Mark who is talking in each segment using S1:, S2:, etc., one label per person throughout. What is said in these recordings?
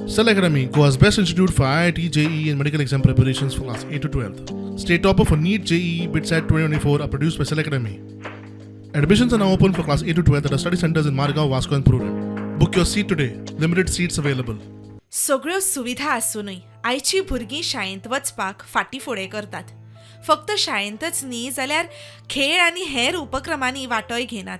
S1: Cell Academy, Goa's best institute for IIT, JEE, and medical exam preparations for class 8 to 12. State topper for NEET, JEE, BITSAT 2024 are produced by Cell Academy. Admissions are now open for class 8 to 12 at our study centers in Margao, Vasco, and Prudent. Book your seat today. Limited seats available.
S2: सगळ्यो सुविधा आसुनूय आयची भुरगीं शाळेंत वचपाक फाटीं फुडें करतात. फक्त शाळेंतच न्ही जाल्यार खेळ आनी हेर उपक्रमांनी वांटोय घेनात.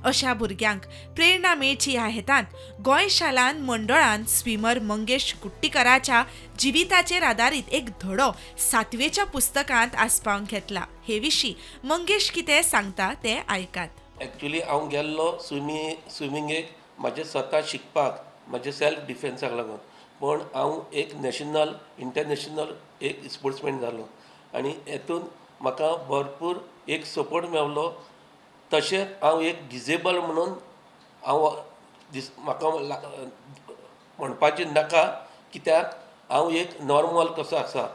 S2: अशा भुरग्यांक प्रेरणा मेळची ह्या हेतान गोंय शालांत मंडळान स्विमर मंगेश कुट्टीकराच्या जिविताचेर आदारीत एक धडो सातवेच्या पुस्तकांत आस्पावन घेतला. हे विशीं मंगेश कितें सांगता तें आयकात.
S3: एक्चुली हांव गेल्लो स्विमिंगेक म्हाजें स्वता शिकपाक, म्हाजें सेल्फ डिफेन्साक लागून. पूण हांव एक नॅशनल, इंटरनॅशनल एक स्पोर्ट्समॅन जालो आनी हेतून म्हाका भरपूर एक सपोर्ट मेवलो. तशेंच हांव एक डिजेबल म्हणून हांव दीस म्हाका म्हणपाचें नाका, कित्याक हांव एक नॉर्मल कसो आसा.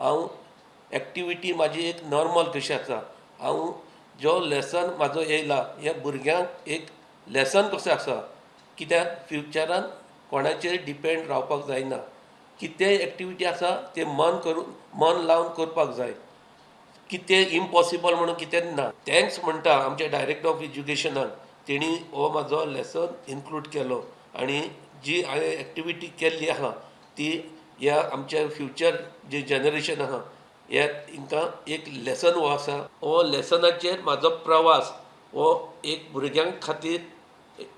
S3: हांव एक्टिविटी म्हाजी एक नॉर्मल कशी आसा. हांव जो लॅसन म्हाजो येयला, हे भुरग्यांक एक लॅसन कसो आसा, कित्याक फ्युचरान कोणाचेर डिपेंड रावपाक जायना. कितेंय एक्टिविटी आसा तें मन करून, मन लावन करपाक जाय. कितें इम्पॉसिबल म्हणून कितेंच ना. Thanks म्हणटा आमच्या डायरेक्टर ऑफ एज्युकेशनाक, तेणी हो म्हाजो लॅसन इन्क्लूड केलो आनी जी हांवें एक्टिविटी केल्ली आहा ती ह्या आमच्या फ्युचर जे जनरेशन आहा, ह्या हिंकां एक लॅसन हो आसा. हो लॅसनाचेर म्हाजो प्रवास हो एक भुरग्यां खातीर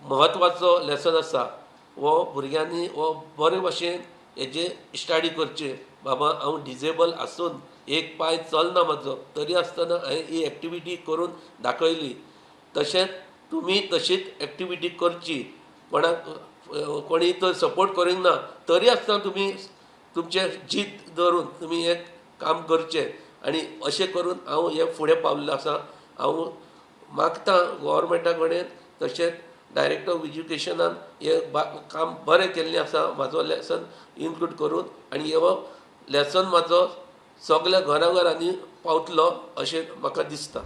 S3: म्हत्वाचो लॅसन आसा. हो भुरग्यांनी हो बरे भाशेन हेजे स्टडी करचें. बाबा, हांव डिजेबल आसून, एक पांय चलना म्हाजो, तरी आसतना हांवें ही एक्टिविटी करून दाखयली. तशेंच तुमी तशीच एक्टिविटी करची. कोणाक कोणी तर सपोर्ट करूंक ना तरी आसतना तुमी तुमचें जीत धरून तुमी हें काम करचें आनी अशें करून हांव हें फुडें पावल्लो आसा. हांव मागता गोवोरमेंटा कडेन, तशेंच डायरेक्टर ऑफ एज्युकेशनान हें काम बरें केल्लें आसा म्हाजो लॅसन इन्क्लूड करून आनी हो लॅसन म्हाजो सगल्या घरा घरांनी पावतलो अशें म्हाका दिसता.